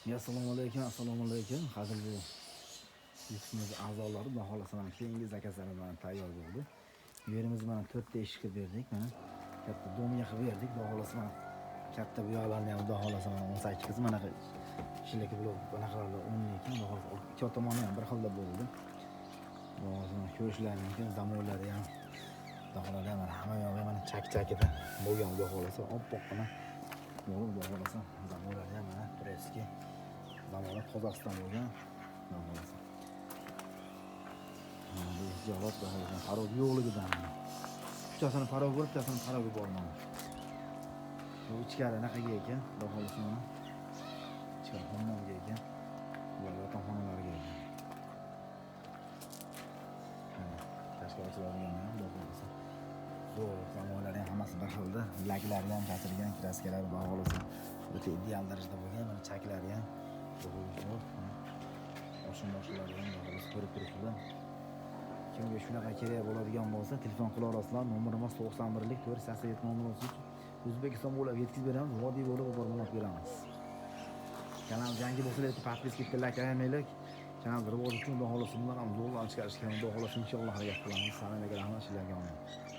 Assalomu alaykum, assalomu alaykum. Qadrli YouTube'miz a'zolari, xudo xohlasa mana keyingi zakazlarimiz mana tayyor bo'ldi. Yerimiz mana 4 ta eshik qilib berdik, mana katta дом ga qilib berdik. Xudo xohlasa mana katta bu yoqlarni ham xudo xohlasa mana 18 qiz mana ishlarga blok bunaqalarda o'nli ekan, xudo xohlasa ikki tomoni ham bir xilda bo'ldi. Xudo xohlasa mana ko'rishlari mumkin, zamonlari ham xudo xohlasa mana hamma yog'i mana chak-chakida bo'lgan, xudo xohlasa oppoqqina bo'lib, xudo xohlasa zamonlari ham mana турецкий zamoni Qozog'iston bo'lgan, xudo xohlasa. Mana bu hijolat, xudo xohlasa порог yo'qligidan mana. Uchtasini порог bor, bittasini порог i bor mana. Bu ichkari anaqaga ekan, xudo xohlasa mana. Ichkari hammomga ekan. Bular yotoqxonalarga ekan. Mana tashqari ochiladigan ham, xudo xohlasa. Zo'r, zamonlari ham hammasi bir xilda. Laklari ham chachilgan, краска lari, xudo xohlasa o'ta ideal darajada bo'lgan. Mana chaklari ham zo'r. Oshin moshinlari ham, xudo xohlasa, ko'rib turibsizlar. Kimga shunaqa kerak bo'ladigan bo'lsa, telefon qila olasizlar. Nomerimiz 91 487 nomer. O'zbekiston bo'ylab yetkazib beramiz, vodiy bo'lib borib olib beramiz. Kanal yangi bo'lsa, подписка layk ayamanglar. Kanal rivoji uchun, xudo xohlasa, bundan ham zo'rlar chiqarishga, xudo xohlasa, inshaalloh harakat qilamiz. Hammaga rahmat, sizlarga omon.